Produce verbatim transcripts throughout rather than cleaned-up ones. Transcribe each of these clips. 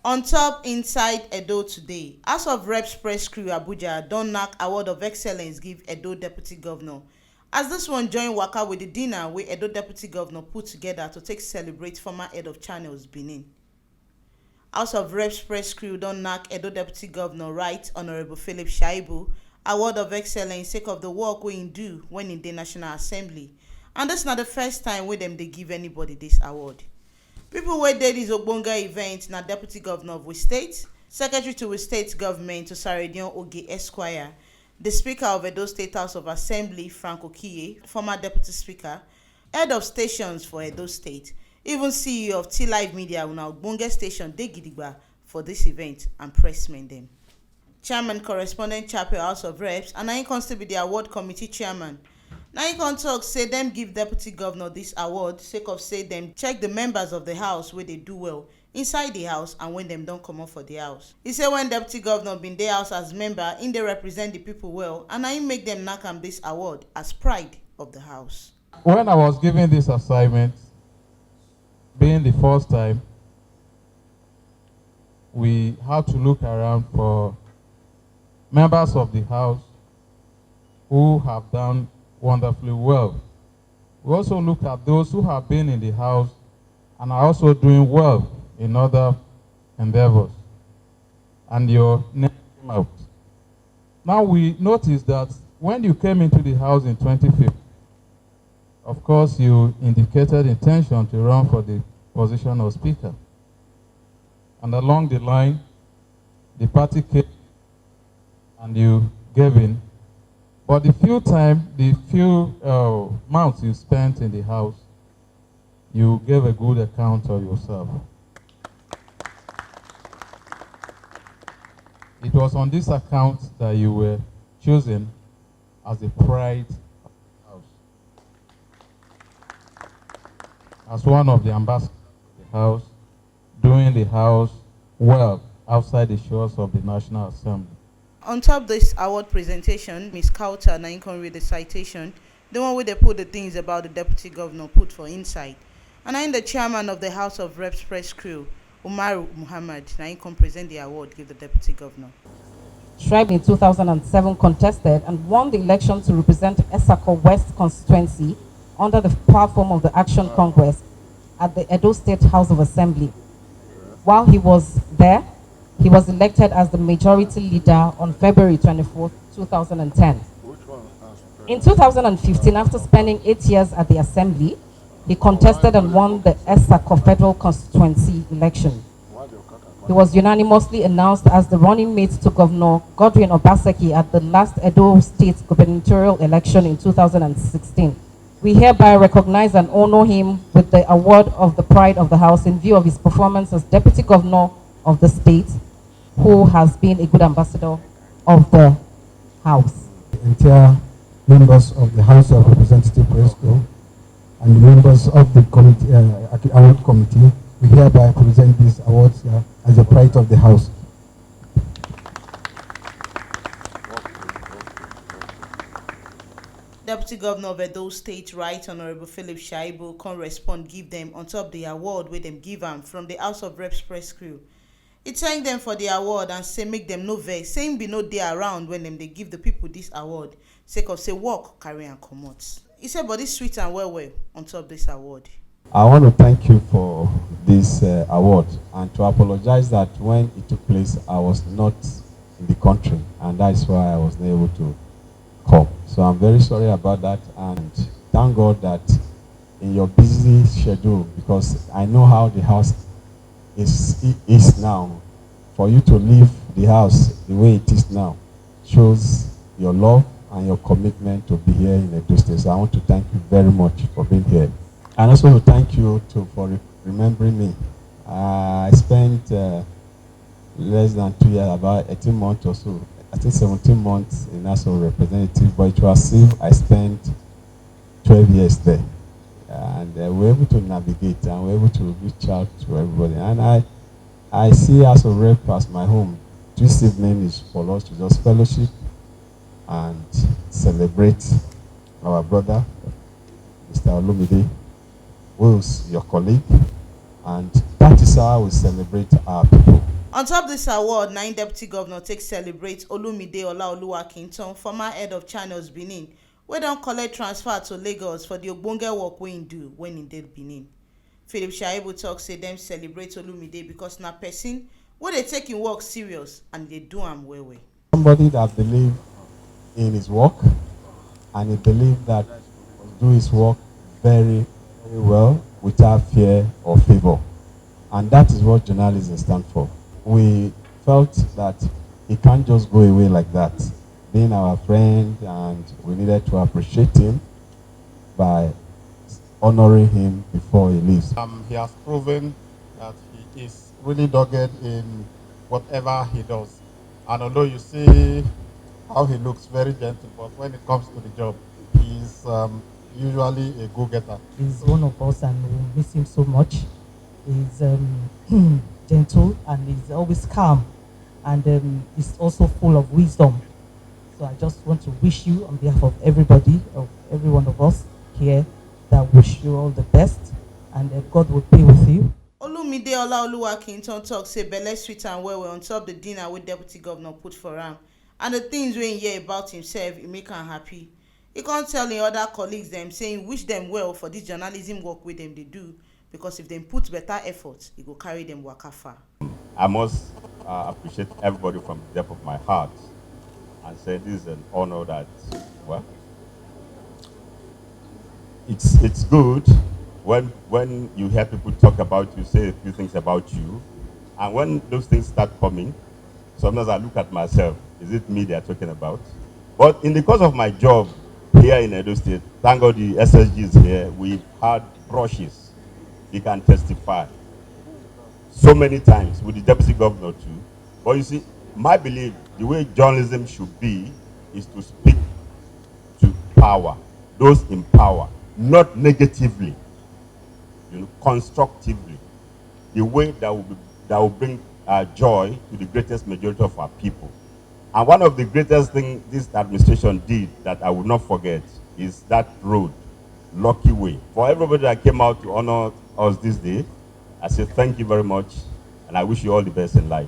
On top inside Edo today, House of Reps press crew Abuja don knack award of excellence give Edo Deputy Governor. As this one join waka with the dinner wey Edo Deputy Governor put together to take celebrate former head of Channels Benin. House of Reps press crew don knack Edo Deputy Governor Right Honorable Philip Shaibu award of excellence sake of the work wey im do when im dey National Assembly. And this na the first time wey dem dey give anybody this award. People wey dey this ogbonge event na Deputy Governor of Wi State, Secretary to Wi State Government Osaredion Oge Esquire, the Speaker of Edo State House of Assembly Frank Okiye, former Deputy Speaker, Head of Stations for Edo State, even C E O of T Live Media, una ogbonge station dey gidigba for this event and pressmen dem. Chairman Correspondent Chapel House of Reps and na im come still be the award committee chairman. Na im come talk say dem give Deputy Governor this award sake of say dem check the members of the house wey dey do well inside the house and when dem don comot for the house. He say when Deputy Governor bin dey house as member, im dey represent the people well and na im make dem knack am this award as pride of the house. When I was given this assignment, being the first time, we had to look around for members of the house who have done wonderfully well. We also look at those who have been in the house and are also doing well in other endeavors. And your name came out. Now we notice that when you came into the house in twenty fifteen, of course, you indicated intention to run for the position of speaker. And along the line, the party came and you gave in. But the few time, the few uh, months you spent in the house, you gave a good account of yourself. It was on this account that you were chosen as the pride of the house, as one of the ambassadors of the house, doing the house well outside the shores of the National Assembly. On top this award presentation, Miss Kauta na im come read the citation, the one wey dey put the things about the deputy governor put for inside. And na im the chairman of the House of Reps press crew, Umaru Muhammad, na im come present the award give the deputy governor. Tribe in two thousand and seven contested and won the election to represent Esako West constituency under the platform of the Action Congress at the Edo State House of Assembly. While he was there, he was elected as the majority leader on February twenty-fourth, two thousand and ten. In two thousand and fifteen, after spending eight years at the assembly, he contested and won the Esako Federal Constituency election. He was unanimously announced as the running mate to Governor Godwin Obaseki at the last Edo State gubernatorial election in two thousand and sixteen. We hereby recognize and honor him with the award of the Pride of the House in view of his performance as Deputy Governor of the state, who has been a good ambassador of the House. The entire members of the House of Representatives Press Club and the members of the committee, uh, award committee, we hereby present these awards here as the pride of the House. Deputy Governor of Edo State, Right Honorable Philip Shaibu, come respond give them on top the award wey dem give am from the House of Reps press crew. He thank them for the award and say make them no vex, say him be no dey around when dem dey give the people this award, sake of say work carry am comot. He say body sweet am well well on top this award. I want to thank you for this uh, award and to apologize that when it took place, I was not in the country, and that is why I was not able to come. So I'm very sorry about that, and thank God that in your busy schedule, because I know how the house is, is now, for you to leave the house the way it is now shows your love and your commitment to be here in Edo State. So I want to thank you very much for being here. And also to thank you too for re- remembering me. Uh, I spent uh, less than two years, about eighteen months or so. I think seventeen months in House of Representatives, but it was as if I spent twelve years there. And uh, we're able to navigate and we're able to reach out to everybody. And I, I see House of Rep as my home. This evening is for us to just fellowship and celebrate our brother, Mister Olumide, who is your colleague, and that is how we celebrate our people. On top dis award, na im Deputy Governor take celebrate Olumide Olaoluwa Kinton, former head of Channels Benin, wey don collect transfer to Lagos for di ogbonge work wey im do wen im dey Benin. Philip Shaibu tok say dem celebrate Olumide because na pesin wey dey take im work serious and e dey do am well well. Somebody that believe in his work, and he believe that he must do his work very, very well without fear or favor. And that is what journalism stand for. We felt that he can't just go away like that, being our friend, and we needed to appreciate him by honoring him before he leaves. Um, he has proven that he is really dogged in whatever he does. And although you see how he looks very gentle, but when it comes to the job, he is um, usually a go-getter. He's one of us and we miss him so much. He's um, gentle and he's always calm, and um, he's also full of wisdom. So I just want to wish you, on behalf of everybody, of every one of us here, that wish you all the best, and uh, God will be with you. Olumide Olaoluwa Kinton tok say belle sweet am well well on top di dinner wey Deputy Governor put for am, and di tins wey im hear about imsef e make am happy. E come tell im oda colleagues dem say im wish dem well for dis journalism work wey dem dey do, because if dem put beta effort, e go carry dem waka far. I must uh, appreciate everybody from the depth of my heart and say this is an honor that, well, it's it's good when when you hear people talk about you, say a few things about you, and when those things start coming, sometimes I look at myself, is it me they are talking about? But in the course of my job here in Edo State, thank God the S S G is here. We've had brushes. They can testify so many times with the deputy governor too. But you see, my belief, the way journalism should be, is to speak to power, those in power, not negatively, you know, constructively, the way that will be, that will bring uh, joy to the greatest majority of our people. And one of the greatest things this administration did that I will not forget is that road, Lucky Way. For everybody that came out to honor us this day, I say thank you very much and I wish you all the best in life.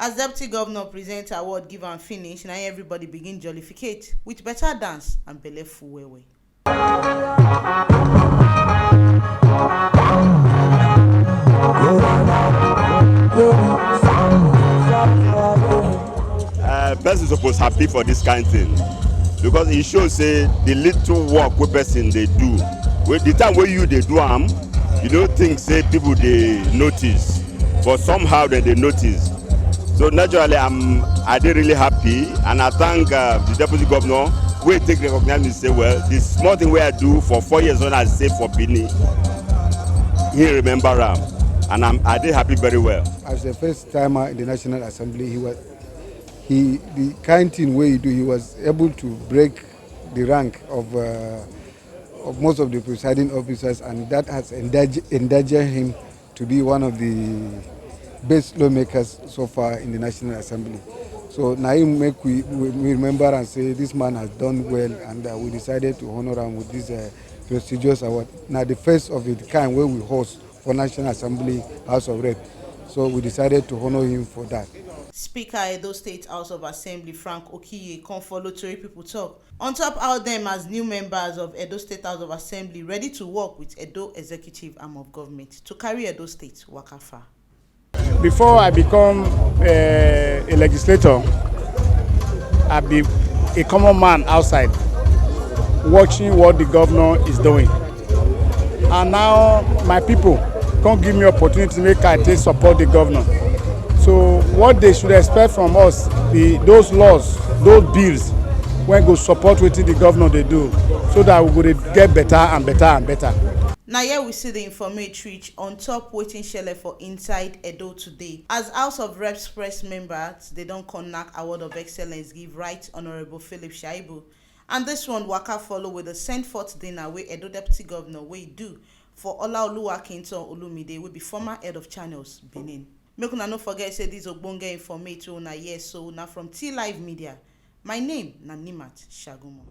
As Deputy Governor present award give am finish, na everybody begin jollificate with better dance and belle full well well. Uh, person suppose happy for this kind thing because e show say the little work wey person dey do, wey the time wey you dey do am, you no think say people dey notice, but somehow dem dey notice. So naturally, I'm I dey really happy, and I thank uh, the deputy governor wey take recognize me say, well, the small thing wey I do for four years when I stay for Benin, he remember am, and I'm, I dey happy very well. As the first timer in the National Assembly, he was he the kind thing wey he do, he was able to break the rank of uh, of most of the presiding officers, and that has endangered, endangered him to be one of the best lawmakers so far in the National Assembly. So na him make we, we, we remember and say this man has done well, and uh, we decided to honor him with this uh, prestigious award. Now the first of its kind wey we host for National Assembly, House of Rep. So we decided to honor him for that. Speaker Edo State House of Assembly Frank Okiye come follow Tori people talk on top how dem as new members of Edo State House of Assembly ready to work with Edo Executive Arm of Government to carry Edo State waka far. Before I become uh, a legislator, I be a common man outside watching what the governor is doing. And now my people come give me opportunity make I take support the governor. So what they should expect from us be those laws, those bills when go support wetin the governor dey do, so that we go dey get better and better and better. Na here we see the informate reach on top wetin shele for inside Edo today. As House of Reps press members, they don come knack award of excellence give Right Honourable Philip Shaibu, and this one waka follow with the send forth dinner wey Edo Deputy Governor wey do for Olaoluwa Kinton Olumide wey be former head of Channels Benin. Make una no forget say this ogbonge informate wey una hear so na from T Live Media. My name na Nimat Shagumo.